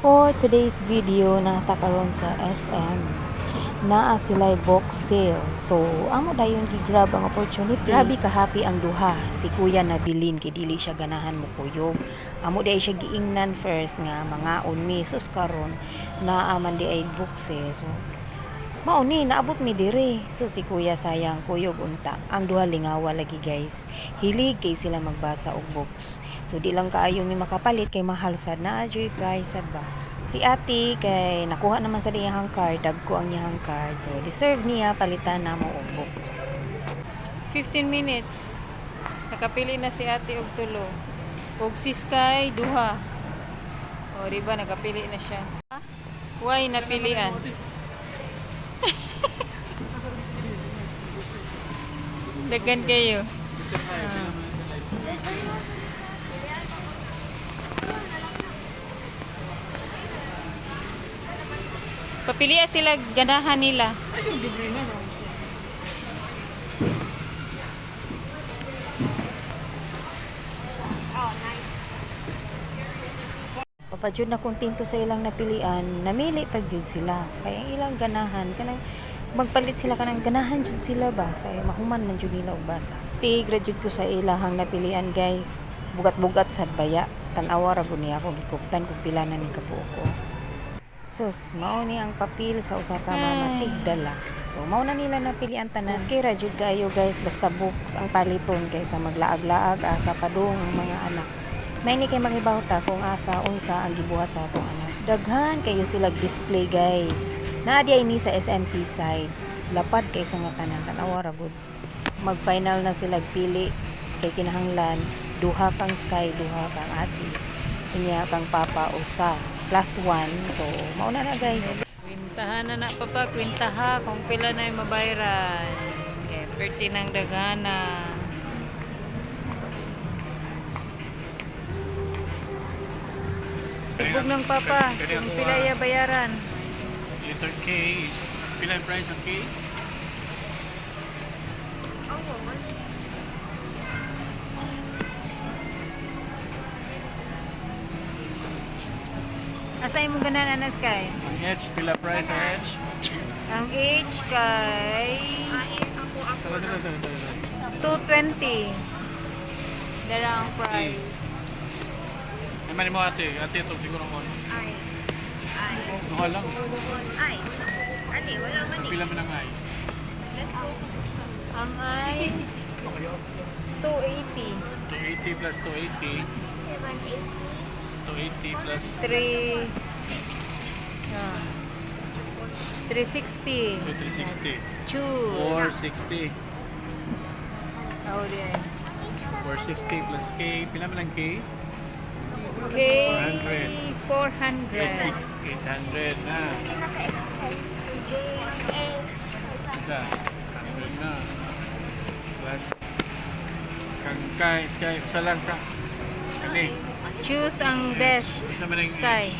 For today's video, naa ta karon sa SM. Naa sila'y book sale. So, amo dayon gi-grab ang opportunity. Grabe ka happy ang duha. Si kuya nabilin kay dili siya ganahan mo kuyog. Amo diay siya giingnan first nga mangaon mi. Sus, karon naa man diay book sale. So, mao ni naabot mi dire. So si kuya, sayang kuyog unta. Ang duha lingawa lagi, guys. Hilig kay sila magbasa og books. So di lang kaayo mi makapalit kay mahal sad na joy price sad ba. Si ate kay nakuha naman sa iyang card, dagko ang iyang card. So deserve niya palitan namo og books. 15 minutes. Nakapili na si ate og tulo. Og si Sky, duha. O, di ba nakapili na siya? Why napilian? Dagan kayo. Ah. Papilia sila ganahan nila. Papa jud na kontento sa ilang napilian, namili pag yun sila. Kaya ang ilang ganahan, kanang magpalit sila, kanang ganahan jud sila ba, kay mahuman man jud nila og basa. Tigra jud ko sa ilahang napilian, guys. Bugat-bugat sad baya. Tan-awa ra gud niya ako gikuptan kung pila na ni kabuok ko. Sus, mao ni ang papel sa usa ka mama Ay. tigdala. So mao na nila napilian tanan. Okay ra jud kaayo, guys, basta books ang paliton kaysa maglaag-laag asa padung ang mga anak. May ni kay mangibaw ta kung asa unsa ang gibuhat sa atong anak. Daghan kayo sila display, guys. Naa di ni sa SMC side. Lapad kay sa nga tanan, tan-awa ra gud. Mag-final na sila pili kay kinahanglan duha kang Sky, duha kang ate. Unya kang papa usa plus one. So mao na na, guys. Kwintahan na na, papa, kwintaha kung pila na yung mabayaran. Okay, 30 ng daghana. Tibog ng papa, kung pila ya bayaran. Letter K is, pila ang price ang K? Asa imong ganan, ana, Sky? Ang H, pila price ang H? Ang H kay Tara, tara, tara, tara. 220. Dara ang price. Ay, mali mo ate. Ate, itong siguro ko. Ay. Ay. Duha lang. Ay. Ani, wala man eh. Pila man ang I? Ang I 280. 280 plus 280. 280 plus 3 360. 360. Choose. 460. Oh, di ay. 460 plus K. Pila man ang K? K 400. 400. 800 na. J, A. Isa. 100 na. Plus kang K, Sky, isa lang sa kani. Choose ang best. Isa man ang Sky. H.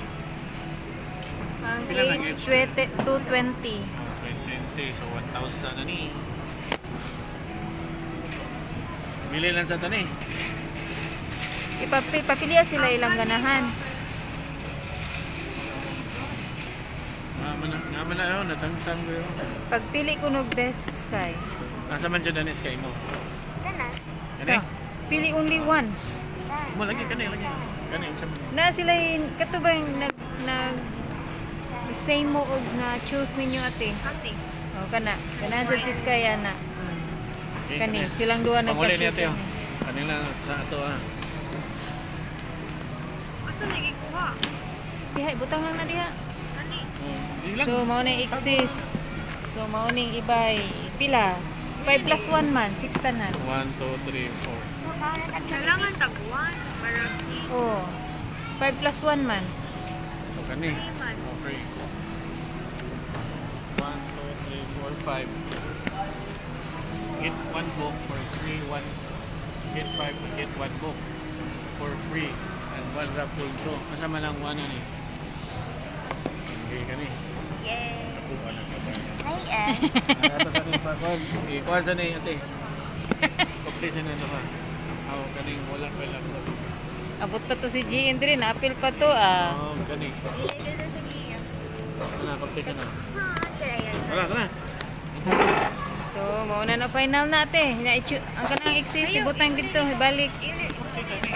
Ang Pila lang H H? 20 220. 20, so 1,000 na ni. Mili lang sa tani. Ipapiliya sila ilang ganahan. Nga man na, oh, natangtang ko yun. Pagpili ko nog best, Sky. Nasa man dyan na Sky mo? Kana. Kani? Pili only one. Mo lagi kani lagi. Kani unsa man? Na sila kato ba yung nag nag same mo og nga choose ninyo, ate? Ate. O kana. Ganahan sa si Sky ana. Okay, Kani silang duha Panguli niya nagka-choose. ate, oh. Ini. Kani lang sa ato ah. Asa nagikuha? Diha, butang lang na diha. Ani. Oh, di lang. So mao na exist. So mao ning ibay pila? 5 plus 1 man, 6 tanan. 1, 2, 3, 4. Kailangan tag 1 para si Oh. 5 plus 1 man. So kani. Free man. Oh, free. 1, 2, 3, 4, 5. Get one book for free. One, get five, get one book for free. And one raffle draw. Kasama lang one ano eh. Okay, kani. Yay. Ako, ano ka ba? Ay, eh. Ato sa ni pa kon. Ikuan sa ni ate. Complete sa ni ano ka. Aw kaning wala pa lang. Abot pa to si GN diri, naapil pa to ah. Oh, gani. Ilagay na siya giya. Ano, pagtesa na. Ha, sira yan. Tara, tara. So, mauna na final na, ate. Ang kanang exist, ibutang dito, ibalik. Pagtesa ni.